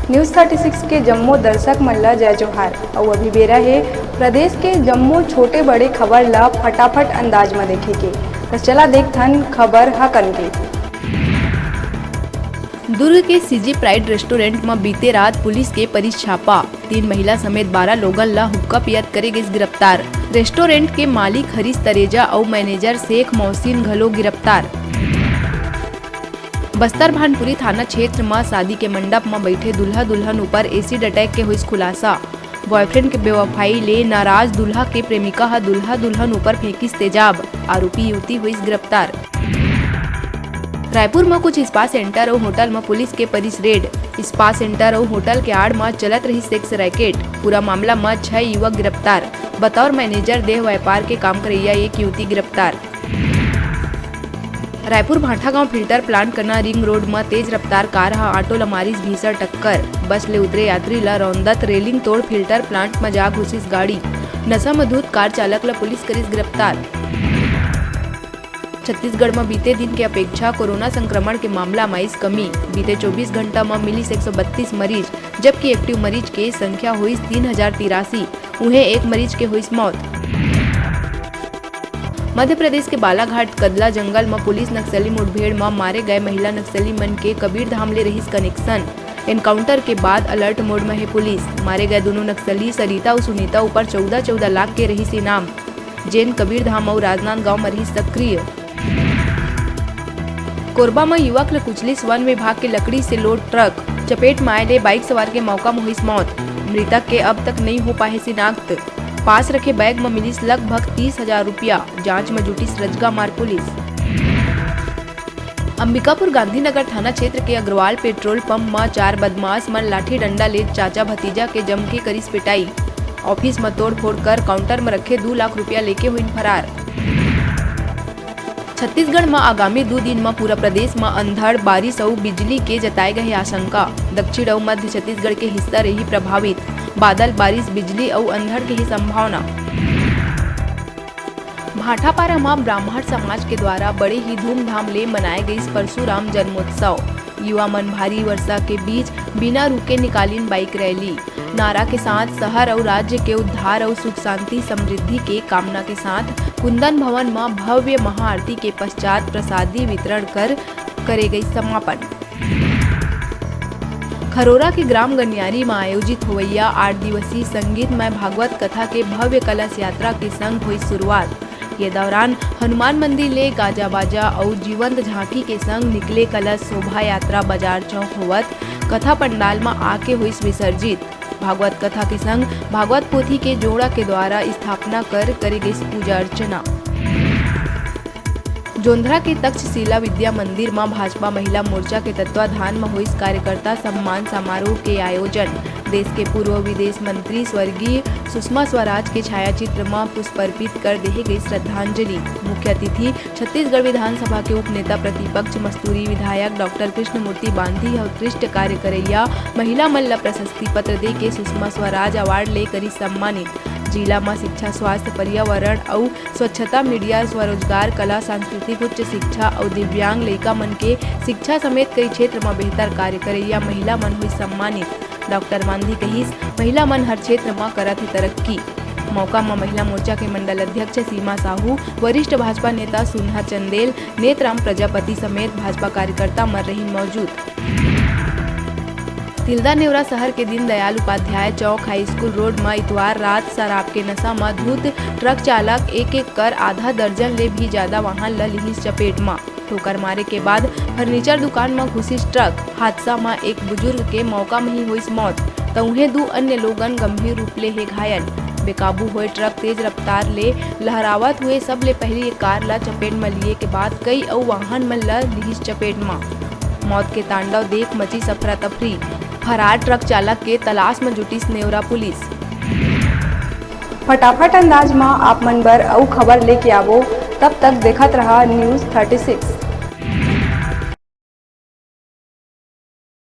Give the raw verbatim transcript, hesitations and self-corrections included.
News thirty six के जम्मो दर्शक मन ल जय जोहार। अउ अभी बेरा हे प्रदेश के जम्मो छोटे बड़े खबर ल फटाफट अंदाज म देखे के। त चला देखथन खबर ह कन के। दुर्ग के सीजी प्राइड रेस्टोरेंट म बीते रात पुलिस के परिस छापा। तीन महिला समेत बारह लोगन ल हुक्का पियत करे गिस गिरफ्तार। रेस्टोरेंट के मालिक हरीश तरेजा अउ मैनेजर शेख मोहसिन घलो गिरफ्तार। बस्तर भानपुरी थाना क्षेत्र म शादी के मंडप म बैठे दूल्हा दुल्हन ऊपर एसिड अटैक के होइस खुलासा। बॉयफ्रेंड के बेवफाई ले नाराज दूल्हा के प्रेमिका ह दूल्हा दुल्हन ऊपर फेंकिस तेजाब। आरोपी युवती होइस गिरफ्तार। रायपुर म कुछ स्पा सेंटर अउ होटल म पुलिस के परिस रेड। स्पा सेंटर अउ होटल के आड़ म चलत रहिस सेक्स रैकेट। पूरा मामला म छह युवक गिरफ्तार। बतौर मैनेजर देह व्यापार के काम करइया एक युवती गिरफ्तार। रायपुर भाटागांव फिल्टर प्लांट कना रिंग रोड म तेज रफ्तार कार ह ऑटो ल मारिस भीषण टक्कर। बस ले उतरे यात्री ल रौंदत रेलिंग तोड़ फिल्टर प्लांट म जा घुसिस गाड़ी। नशा म धुत कार चालक ल पुलिस करिस गिरफ्तार। छत्तीसगढ़ म बीते दिन के अपेक्षा कोरोना संक्रमण के मामला म आइस कमी। बीते चौबीस घंटा म मिलिस एक सौ बत्तीस मरीज, जबकि एक्टिव मरीज के संख्या होइस तीन हजार तिरासी। उहें, एक मरीज के होइस मौत। मध्य प्रदेश के बालाघाट कदला जंगल म पुलिस नक्सली मुठभेड़ म मारे गए महिला नक्सली मन के कबीरधाम ले रहिस कनेक्शन। एनकाउंटर के बाद अलर्ट मोड म हे पुलिस। मारे गए दोनों नक्सली सरिता अउ सुनीता ऊपर चौदह चौदह लाख के रहिस इनाम, जेन कबीरधाम अउ राजनांदगांव म रहिस सक्रिय। कोरबा म युवक ल कुचलिस वन विभाग के लकड़ी से लोड ट्रक, चपेट म आए ले बाइक सवार के मौका म होइस मौत। मृतक के अब तक नइ हो पाए हे शिनाख्त। पास रखे बैग म मिलिस लगभग तीस हजार रुपया। जांच म जुटिस रजगामार पुलिस। अंबिकापुर गांधीनगर थाना क्षेत्र के अग्रवाल पेट्रोल पंप म चार बदमाश मन लाठी डंडा ले चाचा भतीजा के जम के करिस पिटाई। ऑफिस म तोड़फोड़ कर काउंटर म रखे दू लाख रुपया लेके होइन फरार। छत्तीसगढ़ म आगामी दू दिन म पूरा प्रदेश म अंधड़, बारिश अउ बिजली के जताए गए हे आशंका। दक्षिण अउ मध्य छत्तीसगढ़ के हिस्सा रही प्रभावित। बादल, बारिश, बिजली अउ अंधड़ के ही संभावना। भाटापारा म ब्राह्मण समाज के द्वारा बड़े ही धूमधाम ले मनाए गइस परशुराम जन्मोत्सव। युवा मन भारी वर्षा के बीच बिना रुके निकालिन बाइक रैली। नारा के साथ शहर अउ राज्य के उद्धार अउ सुख शांति समृद्धि के कामना के साथ कुंदन भवन म भव्य महाआरती के पश्चात प्रसादी वितरण कर करे गइस समापन। खरोरा के ग्राम गनियारी म आयोजित होवइया आठ दिवसीय संगीतमय भागवत कथा के भव्य कलश यात्रा के संग होइस शुरुआत। ये दौरान हनुमान मंदिर ले गाजा बाजा अउ जीवंत झांकी के संग निकले कलश शोभा यात्रा बाजार चौक होवत कथा पंडाल म आके होइस विसर्जित। भागवत कथा के संग भागवत पोथी के जोड़ा के द्वारा स्थापना कर करे गइस पूजा अर्चना। जोंधरा के तक्षशिला विद्या मंदिर म भाजपा महिला मोर्चा के तत्वाधान म होइस कार्यकर्ता सम्मान समारोह के आयोजन। देश के पूर्व विदेश मंत्री स्वर्गीय सुषमा स्वराज के छायाचित्र म पुष्प अर्पित कर देहे गई श्रद्धांजलि। मुख्य अतिथि छत्तीसगढ़ विधानसभा के उपनेता प्रतिपक्ष मस्तूरी विधायक डॉक्टर कृष्णमूर्ति बांधी ह उत्कृष्ट कार्य करइया महिला मन ल प्रशस्ति पत्र दे के सुषमा स्वराज अवार्ड ले करिस सम्मानित। जिला म शिक्षा, स्वास्थ्य, पर्यावरण अउ स्वच्छता, मीडिया, स्वरोजगार, कला, सांस्कृतिक, उच्च शिक्षा अउ दिव्यांग लइका मन के शिक्षा समेत कई क्षेत्र म बेहतर कार्य करइया महिला मन होइस सम्मानित। डॉक्टर मांधी कहिस, महिला मन हर क्षेत्र म करत हे तरक्की। मौका म महिला मोर्चा के मंडल अध्यक्ष सीमा साहू, वरिष्ठ भाजपा नेता सुन्हा चंदेल, नेतराम प्रजापति समेत भाजपा कार्यकर्ता मन रहिन मौजूद। तिल्दा नेवरा शहर के दीनदयाल उपाध्याय चौक हाई स्कूल रोड म इतवार रात शराब के नशा म धुत ट्रक चालक एक एक कर आधा दर्जन ले भी ज्यादा वाहन ल लिहिस चपेट म। ठोकर मारे के बाद फर्नीचर दुकान म घुसिस ट्रक। हादसा म एक बुजुर्ग के मौका म ही होइस मौत, त उहें दू अन्य लोगन गंभीर रूप ले हे घायल। बेकाबू होए ट्रक तेज रफ्तार ले लहरावत हुए सबले पहिली एक कार ल चपेट म लिए के बाद कई अउ वाहन मन ल लिहिस चपेट म। मौत के तांडव देख मचिस अफरा तफरी। फरार ट्रक चालक के तलाश म जुटिस नेवरा पुलिस। फटाफट अंदाज म आप मन बर अउ खबर लेके आबो, तब तक देखत रहा News thirty six।